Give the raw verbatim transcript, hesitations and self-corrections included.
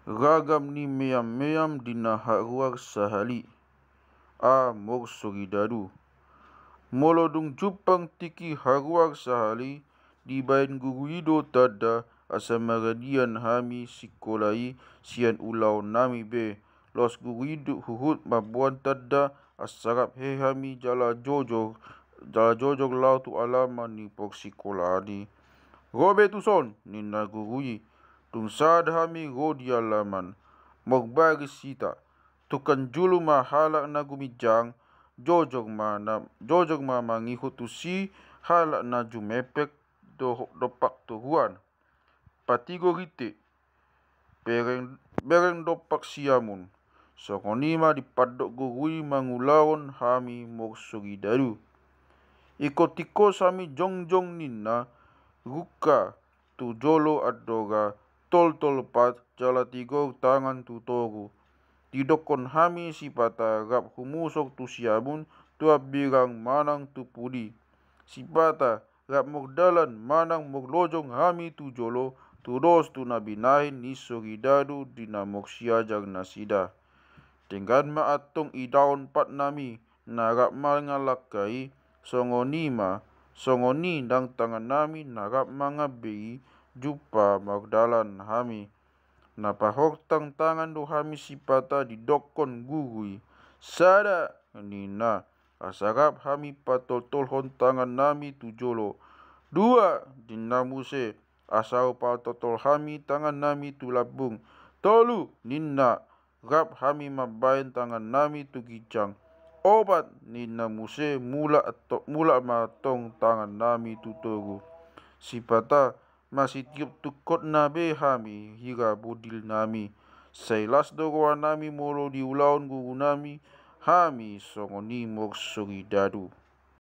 Ragam ni meam-meam di na haruar sahali. A, mor sori dadu. Molo dung jumpang tingki haruar sahali, dibaen guru i do tanda asa maradian hami sikola i sian ulaon nami be. Laos guru i do huhut mamboan tanda asa rap hehe hami jala jojor, jala jojor laho tu alaman ni porsikolaan i. Ro be tuson, ninna guru i. Dung sahat hami ro di alaman, mor baris hita. Tungkan julu ma halak na guminjang, jojor ma na, jojor ma mangihut tusi halak na jumepek do-, dompak toruan. Patigor inte, bereng, bereng dompak siamun. Songon i ma dipandok guru i mangulahon hami mor sori dadu. Ingkon tingkos hami jongjong ninna, rungka tu jolo andora, toltol pat jala tigor tangan tu toru. Didokkon hami sipata rap humusok tu siamun, tu ambirang manang tu pudi. Sipata rap mordalan manang morlojong hami tu jolo, tudos tu na binahen ni sori dadu di na morsiajar nasida. Denggan ma antong idaon pat nami, na rap mangalangka i, songon i ma, songon i ndang tangan nami na rap mangambe i, jumpa mardalan hami. Na pahortang tangan do hami sipata didokkon guru i. Sada, ninna, asa rap hami patoltolhon tangan nami tu jolo. Dua, ninna muse, asa patoltol hami tangan nami tu lambung. Tolu, ninna, rap hami mambaen tangan nami tu ginjang. Opat, ninna muse, mulak to-, mulak ma tong tangan nami tu toru. Sipata masitiop tungkotna be hami hira bodil nami. Sai las do roha nami molo diulahon guru nami hami songon i mor sori dadu.